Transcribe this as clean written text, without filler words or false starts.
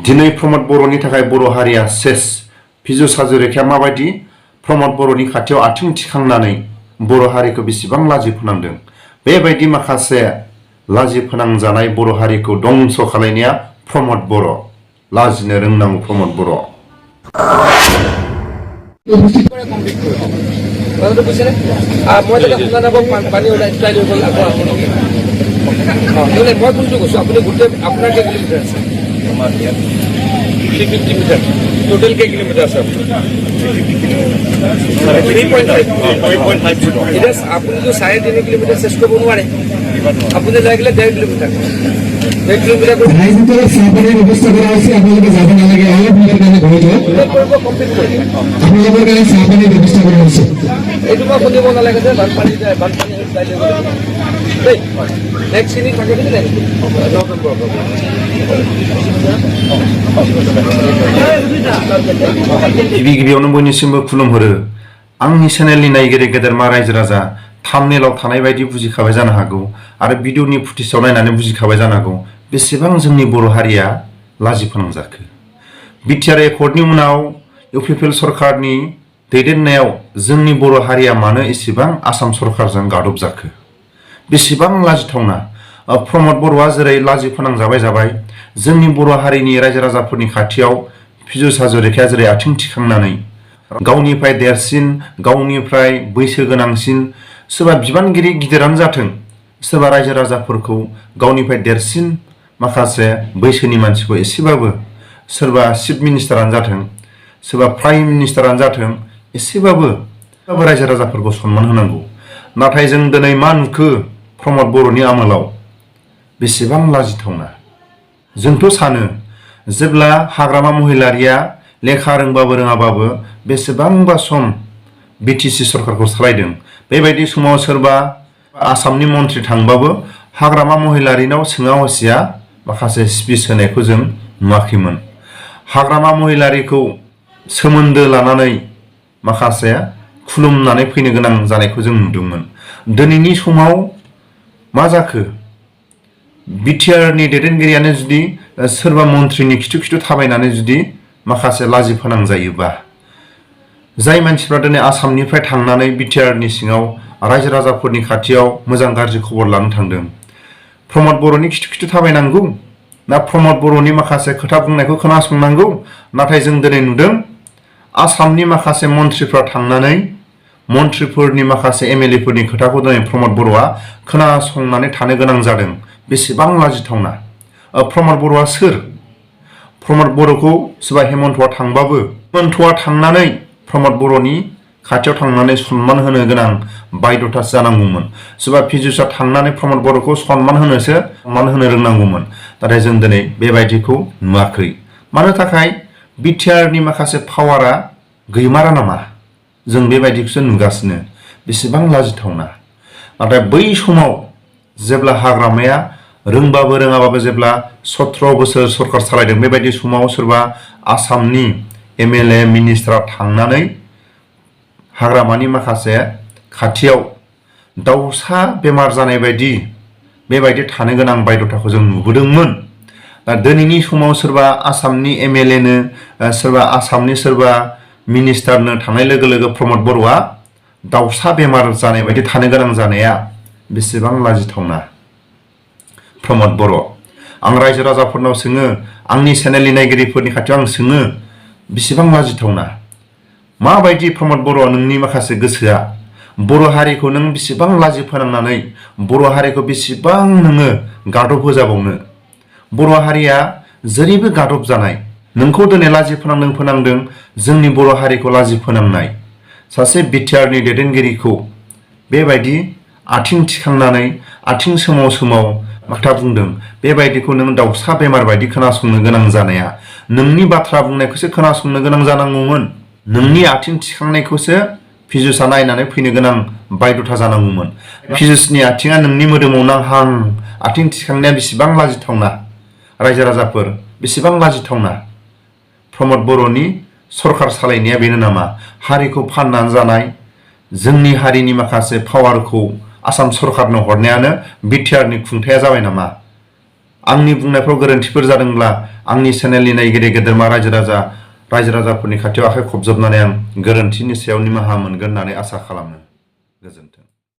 दिनै प्रमद बर'नि थाखाय बर' हारिया सेस फिजु साजुरेखाया माबायदि प्रमद बर'नि खाथियाव आथिं थिखांनानै बर' हारिखौ बेसेबां लाजि फोनांदों बेबायदि माखासे लाजि फोनांजानाय बर' हारिखौ दंस खालायनाया प्रमद बर' लाजिनो रोंनांगौ प्रमद बर' टोटल के किलोमीटर सर 3.5 इधर आपण जो 3.5 किलोमीटर से इसको बनवा रहे आपण लागले 1.5 किलोमीटर 1 किलोमीटर राजनीतिक सापने व्यवस्था करा আছে আপনাদের যাবে না লাগে আলো আপনাদের কাছে ঘুরে তো কমপ্লিট করে আপনাদের কাছে সাপনে ব্যবস্থা করা আছে এটুকু কোনে বলা লাগে যে বানপানি চাইলে এই নেক্সট সিনি থাকে কি না নো প্রবলেম गिबियावनो बयनिसिमबो खुलुमहरो आंनि चेनेलनि नायगिरि गेदेरमा रायजो राजा थाम्बनेलाव थानाय बायदि बुजिखाबाय जानो हागौ आरो भिडिअनि फुटेजाव नायनानै बुजिखाबाय जानो हागौ बेसेबां जोंनि बर' हारिया लाजि फोनांजाखो बिटिआर एकर्डनि उनाव इउपिपिएल सरकारनि दैदेननायाव जोंनि बर' हारिया मानो एसेबां आसाम सरकारजों गादब जाखो बेसेबां लाजिथावना प्रमद बर'आ जेरै लाजि फोनांजाबाय जाबाय जोंनि बर' हारिनि रायजो राजाफोरनि खाथियाव फिजु साजुरेखाया जेरै आथिं थिखांनानै गावनिफ्राय देरसिन गावनिफ्राय बैसो गोनांसिन सोरबा बिबानगिरि गिदिरानो जाथों सोरबा रायजो राजाफोरखौ गावनिफ्राय देरसिन माखासे बैसोनि मानसिखौ एसेबाबो सोरबा चिफ मिनिस्टारानो जाथों सोरबा प्राइम मिनिस्टारानो जाथों एसेबाबो रायजो राजाफोरखौ सनमान होनांगौ नाथाय जों दिनै मा नुखो प्रमद बर'नि आमोलाव बेसेबां लाजिथावना जोंथ' सानो जेब्ला हाग्रामा महिलारिया लेखा रोंबाबो रोङाबाबो बेसेबांबा सम बिटिसि सरकारखौ सालायदों बेबायदि समाव सोरबा आसामनि मन्थ्रि थांबाबो हाग्रामा महिलारिनाव सोङा हसिया माखासे स्पिच होनायखौ जों नुवाखैमोन हाग्रामा महिलारिखौ सोमोन्दो लानानै माखासे खुलुमनानै फैनो गोनां जानायखौ जों नुदोंमोन दिनैनि समाव मा जाखो बिटिआरनि दैदेनगिरियानो जुदि सोरबा मन्थ्रिनि खिथु खिथु थाबायनानै जुदि माखासे लाजि फोनांजायोबा जाय मानसिफ्रा दिनै आसामनिफ्राय थांनानै बिटिआरनि सिङाव रायजो राजाफोरनि खाथियाव मोजां गाज्रि खबर लानो थांदों प्रमद बर'नि खिथु खिथु थाबायनांगौ ना प्रमद बर'नि माखासे खोथा बुंनायखौ खोनासंनांगौ नाथाय जों दिनै नुदों आसामनि माखासे मन्थ्रिफ्रा थांनानै मन्थ्रिफोरनि माखासे एमएलएफोरनि खोथाखौ दिनै प्रमद बर'आ खोनासंनानै थानो गोनां जादों बेसेबां लाजिथावना प्रमद बर'आ सोर प्रमद बर'खौ सोरबा हेमन्तआ थांबाबो हेमन्तआ थांनानै प्रमद बर'नि खाथियाव थांनानै सन्मान होनो गोनां बायध'था जानांगौमोन सोरबा फिजुसा थांनानै प्रमद बर'खौ सन्मान होनो रोंनांगौमोन नाथाय जों दिनै बेबायदिखौ नुवाखै मानो थाखाय बिटिआरनि माखासे पावारा गैमारा नामा जों बेबायदिखौसो नुगासिनो बेसेबां लाजिथावना नाथाय बै समाव जेब्ला हाग्रामाया रोंबाबो रोङाबाबो जेब्ला 17 बोसोर सरकार सालायदों बेबायदि समाव सोरबा आसामनि एमएलए मिनिस्टारा थांनानै हाग्रामानि माखासे खाथियाव दाउसा बेमार जानाय बायदि बेबायदि थानो गोनां बायध'थाखौ जों नुबोदोंमोन दिनैनि समाव सोरबा आसामनि एमएलएनो सोरबा आसामनि सोरबा मिनिस्टारनो थांनाय लोगो लोगो प्रमद बर'आ दाउसा बेमार जानाय बायदि थानो गोनां जानाया बेसेबां लाजिथावना प्रमद बर' आं रायजो राजाफोरनाव सोङो आंनि चेनेलनि नायगिरिफोरनि खाथियाव आं सोङो बेसेबां लाजिथावना माबायदि प्रमद बर' नोंनि माखासे गोसोआ बर' हारिखौ नों बेसेबां लाजि फोनांनानै बर' हारिखौ बेसेबां नोङो गादब होजाबावनो बर' हारिया जेरैबो गादब जानाय नोंखौ दिनै लाजि फोनांदों जोंनि बर' हारिखौ लाजि फोनांनाय सासे बिटिआरनि दैदेनगिरिखौ बेबायदि आथिं थिखांनानै आथिं सोमाव सोमाव बाथ्रा बुंदों बेबायदिखौ नों दाउसा बेमार बायदि खोनासंनो गोनां जानाया नोंनि बाथ्रा बुंनायखौसो खोनासंनो गोनां जानांगौमोन नोंनि आथिं थिखांनायखौसो फिजुसा नायनानै फैनो गोनां बायध'था जानांगौमोन फिजुसनि आथिङा नोंनि मोदोमाव नांहां आथिं थिखांनाया बेसेबां लाजिथावना रायजो राजाफोर बेसेबां लाजिथावना प्रमद बर'नि सरकार सालायनाया बेनो नामा हारिखौ फाननानै जानाय जोंनि हारिनि माखासे पावारखौ आसाम सरकारनो हरनायानो बिटिआरनि खुंथाया जाबाय नामा आंनि बुंनायफ्राव गोरोन्थिफोर जादोंब्ला आंनि चेनेलनि नायगिरि गेदेरमा रायजो राजाफोरनि खाथियाव आखाइ खबजबनानै आं गोरोन्थिनि सायाव निमाहा मोनगोन होननानै आसा खालामो। गोजोन्थों।